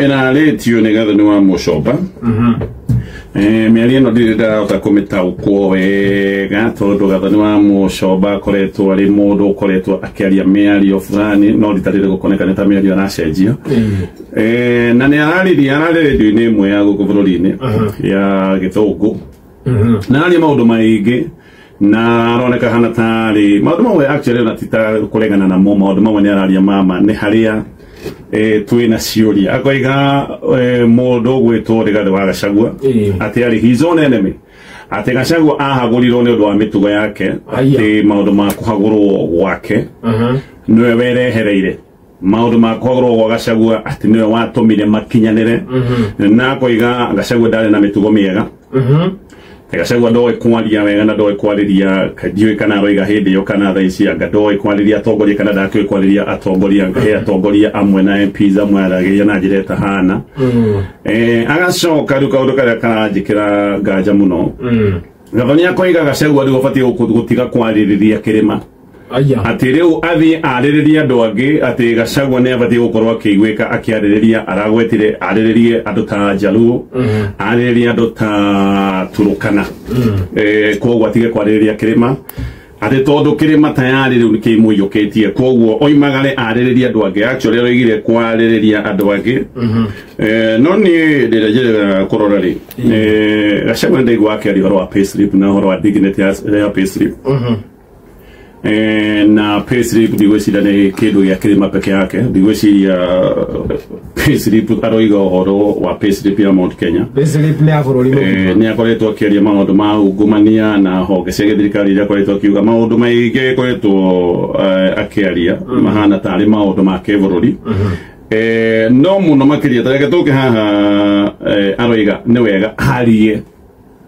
Ĩrarĩtio nĩ Gathoni wa Mũcomba. Mĩario ĩno ndirĩ ndahota kũmĩtaũkwo wega tondũ Gathoni wa Mũcomba akoretwo arĩ mũndũ ũkoretwo akĩaria mĩario fulani, no rita rĩrĩ gũkoneka nĩ ta mĩario aracenjia. Na nĩ araririe, ararĩ rĩndiũ-inĩ ĩmwe ya gũkũ bũrũri-inĩ ya Gĩthũngũ, na araria maũndũ maingĩ na aroneka hana tarĩ maũndũ mamwe actually ona ti ta kũregana namo, maũndũ mamwe nĩ araria mama nĩ harĩa twĩna ciũria. Akoiga mũndũ ũgwĩtwo Rigathĩ wa Gachagua atĩ arĩ his own enemy, atĩ Gachagua ahagũrirwo nĩ ũndũ wa mĩtugo yake, atĩ maũndũ ma kũhagũrwo gwake nĩwe werehereire, maũndũ ma kũhagũrwo gwa Gachagua atĩ nĩwe watũmire makinyanĩre, na akoiga Gachagua ndarĩ na mĩtugo mĩega, Gachagua ndoĩ kwaria wega na ndoĩ kwarĩria, ndiũĩ kana aroiga hĩndĩ ĩyo kana thaa ici, anga ndoĩ kwarĩria atongoria kana ndakĩũĩ kwarĩria atongoria, anga he atongoria amwe na MPs amwe aragĩria na njĩra ĩtahana. Agacoka rĩu kaũndũ karĩa karanjĩkĩra nganja mũno, Gathoni akoiga Gachagua rĩu ũbatiĩ gũtiga kwarĩrĩria kĩrĩma, atĩ rĩu athiĩ arĩrĩrie andũ angĩ, atĩ Gachagua nĩ abatiĩ gũkorwo akĩiguĩka akĩarĩrĩria, aragwetire arĩrĩrie andũ ta Jaluo, arĩrĩrie andũ ta Turukana, koguo atige kwarĩrĩria kĩrĩma, atĩ tondũ kĩrĩma tayari rĩu nĩkĩmũiyũkĩtie, koguo oimagare arĩrĩrie andũ angĩ. Actually aroigire kwarĩrĩria andũ angĩ. No niĩ rĩrĩa njĩrĩga kũrora rĩ, Gachagua nĩndaigua akĩaria ũhoro wa payslip na ũhoro wa dignity ya payslip. Na payslip ndigwĩciria nĩ kĩndũ gĩa kĩrĩma peke yake, ndigwĩciria payslip aroiga ũhoro wa payslip ya Mount Kenya. Payslip nĩ ya bũrũri mũgima. Nĩ akoretwo akĩaria maũndũ ma ungumania na honge cia gĩthirikari iria akoretwo akiuga maũndũ maingĩ akoretwo akĩaria mahana tarĩ maũndũ ma kĩbũrũri. No mũno makĩria ta reke tũke haha, aroiga nĩ wega arie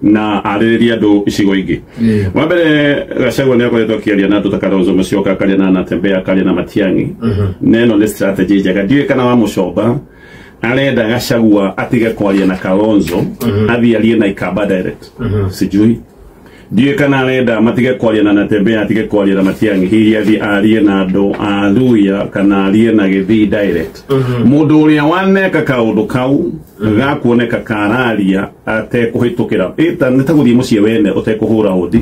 na arĩrĩrie andũ icigo ingĩ. Wa mbere Gachagua nĩ akoretwo akĩaria na andũ ta Kalonzo Musyoka, akaria na Natembeya, akaria na Matiang'i, na ĩno nĩ strategy njega. Ndiũĩ kana wa Mũcomba arenda Gachagua atige kwaria na Kalonzo, athiĩ arie na Ikamba direct, sijui. Ndiũĩ kana arenda matige kwaria na Natembeya, atige kwaria na Matiang'i, hihi athiĩ arie na andũ a Luhya kana arie na Gĩthii direct. Mũndũ ũrĩa waneka kaũndũ kau gakuoneka kararia atekũhĩtũkĩra, nĩ ta gũthiĩ mũciĩ wene ũtekũhũra hũndi.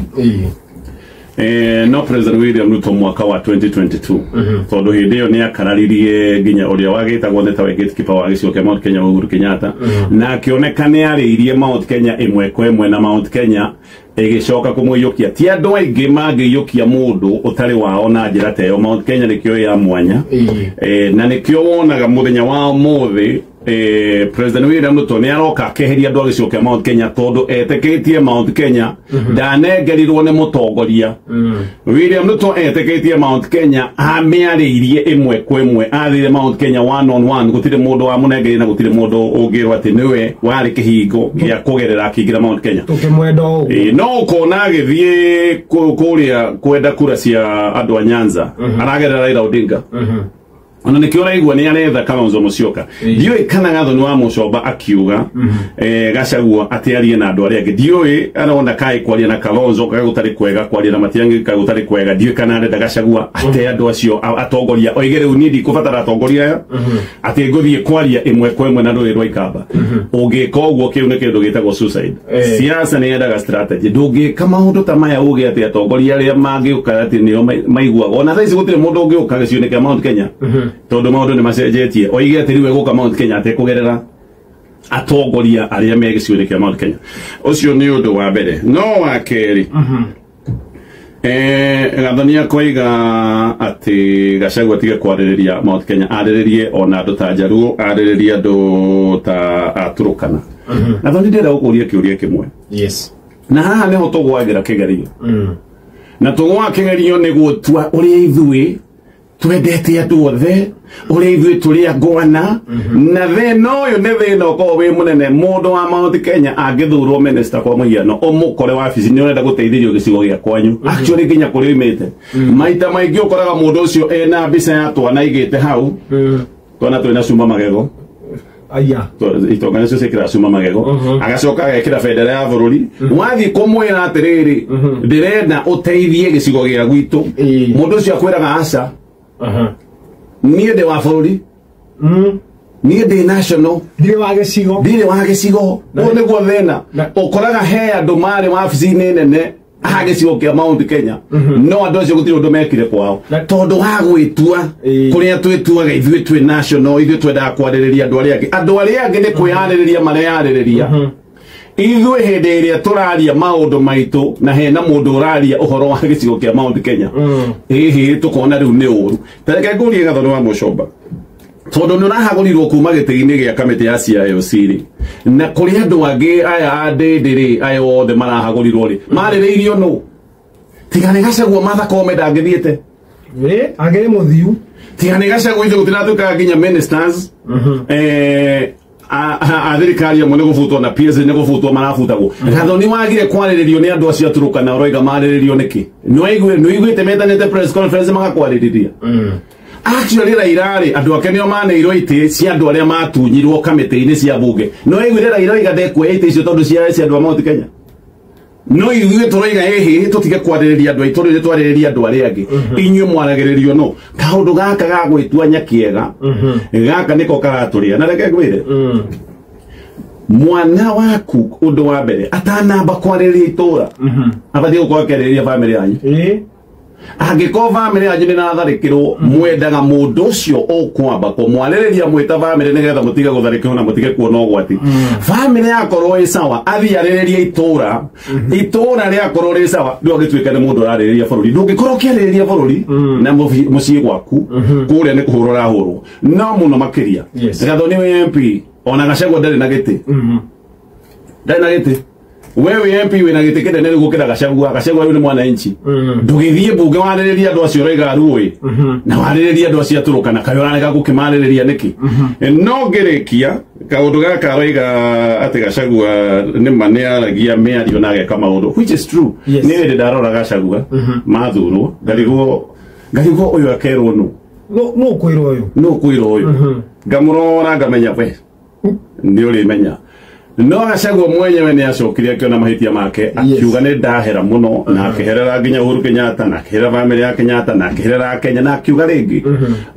No President William Ruto mwaka wa 2022, tondũ hĩndĩ ĩyo nĩ akararirie nginya ũrĩa wagĩtagwo nĩ tawe gatekeeper wa gĩcigo kĩa Mount Kenya Uhuru Kenyatta, na akĩoneka nĩ arĩirie Mount Kenya ĩmwe kwa ĩmwe, na Mount Kenya ĩgĩcoka kũmũiyũkia. Ti andũ aingĩ mangĩiyũkia mũndũ ũtarĩ wao na njĩra ta ĩyo. Mount Kenya nĩkĩo ya mwanya, na nĩkĩo wonaga mũthenya wa ũmũthĩ President William Ruto nĩ aroka akeheria andũ a gĩcigo kĩa Mount Kenya, tondũ etĩkĩtie Mount Kenya ndanengerirwo nĩ mũtongoria. William Ruto etĩkĩtie Mount Kenya amĩarĩirie ĩmwe kwa ĩmwe, athire Mount Kenya one on one, gũtirĩ mũndũ wamũnengeire na gũtirĩ mũndũ ũngĩrwo atĩ nĩwe warĩ kĩhingo gĩa kũgerera akĩingĩra Mount Kenya. Tũkĩmwenda ũguo. No ũkona agĩthiĩ kũrĩa kwenda kura cia andũ a Nyanza, aragerera Raila Odinga, ona nĩkĩo ũraigua nĩ aretha Kalonzo Musyoka. Ndiũĩ kana Gathoni wa Mũcomba akiuga Gachagua atĩ arie na andũ arĩa angĩ, ndiũĩ arona kaĩ kwaria na Kalonzo kaĩ gũtarĩ kwega, kwaria na Matiang'i kaĩ gũtarĩ kwega. Ndiũĩ kana arenda Gachagua ate andũ acio atongoria, oige rĩu niĩ ndikũbatara atongoria aya, atĩ ngũthiĩ kwaria ĩmwe kwa ĩmwe na rũrĩrĩ rwa Ikamba. Ũngĩka ũguo kĩu nĩ kĩndũ gĩtagwo suicide. Siasa nĩ yendaga strategy. Ndũngĩka maũndũ ta maya uge atĩ atongoria arĩa mangĩũka atĩ nĩo maiguaga. Ona thaa ici gũtirĩ mũndũ ũngĩũka gĩcigo-inĩ kĩa Mount Kenya, tondũ maũndũ nĩ macenjetie, oige atĩ rĩu egũka Mount Kenya atekũgerera atongoria arĩa me gĩcigo-inĩ kĩa Mount Kenya. Ũcio nĩ ũndũ wa mbere. No wa kerĩ, Gathoni akoiga atĩ Gachagua atige kwarĩrĩria Mount Kenya, arĩrĩrie ona andũ ta Jaluo, arĩrĩrie andũ ta a Turukana. Gathoni, ndĩrenda gũkũria kĩũria kĩmwe. Na haha nĩho tũgwagĩra kĩgerio, na tũgwaga kĩgerio nĩ gũtua ũrĩa ithuĩ twendete andũ othe, ũrĩa ithuĩ tũrĩ angwana, na thĩna ũyũ nĩ thĩna ũkoragwo wĩ mũnene. Mũndũ wa Mount Kenya angĩthurwo minister kwa mũhiano, ũmũkore wabici nĩ ũrenda gũteithĩrio gĩcigo gĩa kwanyu, actually nginya kũrĩa oimĩte, maita maingĩ ũkoraga mũndũ ũcio ena mbica ya twana aigĩte hau, twana twĩna cuma magego. Aya. Itonga nĩcio ciĩkĩraga cuma magego, agacoka agekĩra bendera ya bũrũri. Wathiĩ kũmwĩra atĩrĩrĩ, ndĩrenda ũteithie gĩcigo gĩa gwitũ, mũndũ ũcio akwĩraga aca, niĩ ndĩ wa bũrũri. Niĩ ndĩ national. Ndirĩ wa gĩcigo. Ndirĩ wa gĩcigo. Ũũ nĩguo thĩna. Ũkoraga he andũ marĩ wabici-inĩ nene a gĩcigo kĩa Mount Kenya. No andũ acio gũtirĩ ũndũ mekire kwao. Tondũ wa gwĩtua kũrĩa twĩtuaga ithuĩ twĩ national, ithuĩ twendaga kwarĩrĩria andũ arĩa angĩ. Andũ arĩa angĩ nĩ kwĩyarĩrĩria mareyarĩrĩria. Ithuĩ hĩndĩ ĩrĩa tũraria maũndũ maitũ na hena mũndũ ũraria ũhoro wa gĩcigo kĩa Mount Kenya. Hihi tũkona rĩu nĩ ũru. Ta reke ngũrie Gathoni wa Mũcomba. Tondũ nĩ ũrahagũrirwo kuma gĩtĩ-inĩ gĩa kamĩtĩ ya CIOC rĩ, na kũrĩ andũ angĩ aya a Ndĩndĩ rĩ, aya othe marahagũrirwo rĩ, marĩrĩirio nũ? Tiga nĩ Gachagua Martha Koome ndangĩthiĩte. Angĩrĩ mũthiu. Tiga nĩ Gachagua ithuĩ gũtiratuĩkaga nginya ministers. A thirikari amwe nĩ gũbutwo na PS nĩ gũbutwo marabutagwo. Gathoni wagire kwarĩrĩrio nĩ andũ acio a Turkana ũroiga marĩrĩrio nĩkĩ? Nĩ ũiguĩte metanĩte press conference magakwarĩrĩria. Actually Raila rĩ, andũ ake nĩo maneirwo itĩ cia andũ arĩa matunyirwo kamĩtĩ-inĩ cia bunge. No iguire Raila oiga ndekuoya itĩ icio tondũ ciarĩ cia andũ a Mount Kenya. No ithuĩ tũroiga ĩhĩ tũtige kwarĩrĩria andũ aitũ rĩrĩ twarĩrĩria andũ arĩa angĩ. Inyuĩ mwaragĩrĩrio no. Kaũndũ gaka ga gwĩtua nyakĩega gaka nĩko karatũrĩa. Na reke ngwĩre, mwana waku ũndũ wa mbere atanamba kwarĩrĩria itũra abatiĩ gũkorwo akĩarĩrĩria bamĩrĩ yanyu. Angĩkorwo bamĩrĩ yanyu nĩ ratharĩkĩrwo, mwendaga mũndũ ũcio ũkwamba kũmwarĩrĩria mwĩta bamĩrĩ nĩgetha mũtige gũtharĩkĩrwo na mũtige kuona ũgwati. Bamĩrĩ yakorwo ĩ sawa, athiĩ arĩrĩrie itũra. Itũra rĩakorwo rĩ sawa, rĩu agĩtuĩka nĩ mũndũ ũrarĩrĩria bũrũri. Ndũngĩkorwo ũkĩarĩrĩria bũrũri na mũciĩ gwaku kũrĩa nĩ kũhũrwo ũrahũrwo. No mũno makĩria Gathoni wĩ MP, ona Gachagua ndarĩ na gĩtĩ. Ndarĩ na gĩtĩ. We wĩ MP wĩna gĩtĩ kĩnene rĩu gũkĩra Gachagua. Gachagua rĩu nĩ mwananchi. Ndũgĩthiĩ mbunge warĩrĩria andũ acio ũroiga ruĩ na warĩrĩria andũ acio a Turkana, kaĩ ũrarega gũkĩmarĩrĩria nĩkĩ? No ngĩrĩkia kaũndũ gaka aroiga atĩ Gachagua nĩ ma nĩ aragia mĩario na ageka maũndũ, which is true. Nĩ hĩndĩ ndarora Gachagua mathurwo ngarigwo ũyũ akerwo nũ. No kwĩrwo ũyũ. No kwĩrwo ũyũ. Ngamũrora ngamenya we nĩ ũrĩmenya. No Gachagua mwenyewe nĩ acokire akĩona mahĩtia make, akiuga nĩ ndahera mũno, na akĩherera nginya Uhuru Kenyatta, na akĩherera bamĩrĩ ya Kenyatta, na akĩherera Kenya, na akiuga rĩngĩ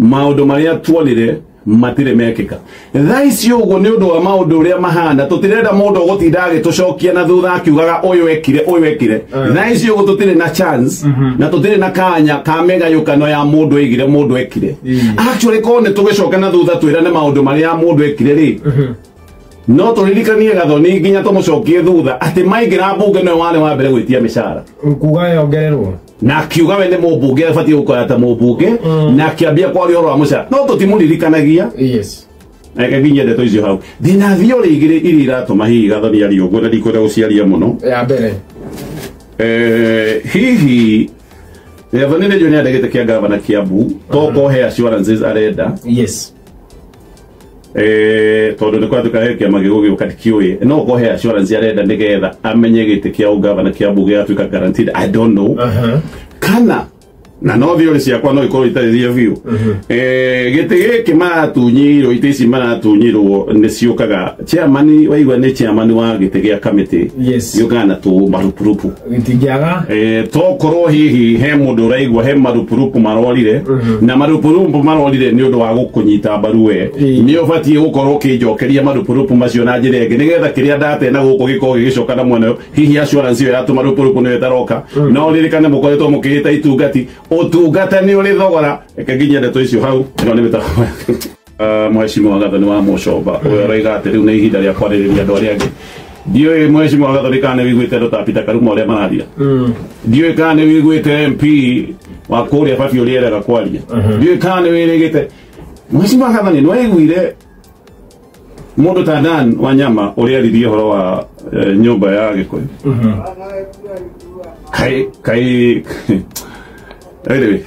maũndũ marĩa tuonire matirĩ mekĩka. Thaa ici ũguo nĩ ũndũ wa maũndũ ũrĩa mahana, tũtirenda mũndũ ũgũtinda agĩtũcokia na thutha akiugaga ũyũ ekire ũyũ ekire. Thaa ici ũguo tũtirĩ na chance na tũtirĩ na kanya ka mĩgayũkano ya mũndũ oigire mũndũ ekire. Actually korwo nĩ tũgĩcoka na thutha twĩrane maũndũ marĩa mũndũ ekire rĩ, no tũririkanie Gathoni nginya tũmũcokie thutha atĩ maingĩra mbunge nĩwe warĩ wa mbere gwĩtia mĩcara. Kuga yongererwo. Na akiuga we nĩ mũmbunge abatiĩ gũkorwo ta mũmbunge, na akĩambia kwaria ũhoro wa mũcara. No tũtimũririkanagia. Reke nginyie ndeto icio hau. Ndĩna theory igĩrĩ iria iratũma hihi Gathoni arie ũguo na ndikwenda gũciaria mũno. Ya mbere. Hihi Gathoni nĩ njũĩ nĩ arenda gĩtĩ kĩa gavana Kiambu, tokorwo he assurances arenda. Tondũ nĩ kwatuĩka he kĩama gĩgũgĩũka ndikĩũĩ, no ũkorwo he assurance arenda nĩgetha amenye gĩtĩ kĩa ũgavana Kiambu gĩgatuĩka guaranteed, I don't know. Kana na no theory ciakwa no ikorwo itarĩ cia biũ. Gĩtĩ gĩkĩ maratunyirwo, itĩ ici maratunyirwo nĩ ciũkaga chairman, waigua nĩ chairman wa gĩtĩ gĩa kamĩtĩ. Gĩũkaga na tũ marupurupu. Gĩtingĩaga. Tokorwo hihi he mũndũ ũraigua he marupurupu marorire, na marupurupu marorire nĩ ũndũ wa gũkũnyita mbaru we. Nĩ ũbatiĩ gũkorwo ũkĩnjokeria marupurupu macio na njĩra ĩngĩ nĩgetha kĩrĩa ndate na gũkũ gĩkorwo gĩgĩcoka na mwena ũyũ. Hihi assurance ĩyo ya tũmarupurupu nĩyo ĩtaroka. No ririkane mũkoretwo mũkĩhĩta itungati. Ũtungata nĩ ũrĩ thogora. Reke nginyie ndeto icio hau. Ĩno nĩ mĩtambo. Mheshimiwa Gathoni wa Mũcomba ũyũ aroiga atĩ rĩu nĩ ihinda rĩa kwarĩrĩria andũ arĩa angĩ. Ndiũĩ Mheshimiwa Gathoni kana nĩ wĩiguĩte andũ ta Peter Karuma ũrĩa mararia. Ndiũĩ kana nĩ wĩiguĩte MP wa kũrĩa Babi ũrĩa eraga kwaria. Ndiũĩ kana nĩ wĩrĩgĩte. Mheshimiwa Gathoni, nĩ waiguire mũndũ ta Dan Wanyama ũrĩa aririe ũhoro wa nyũmba ya Gĩkũyũ? Kai kai anyway.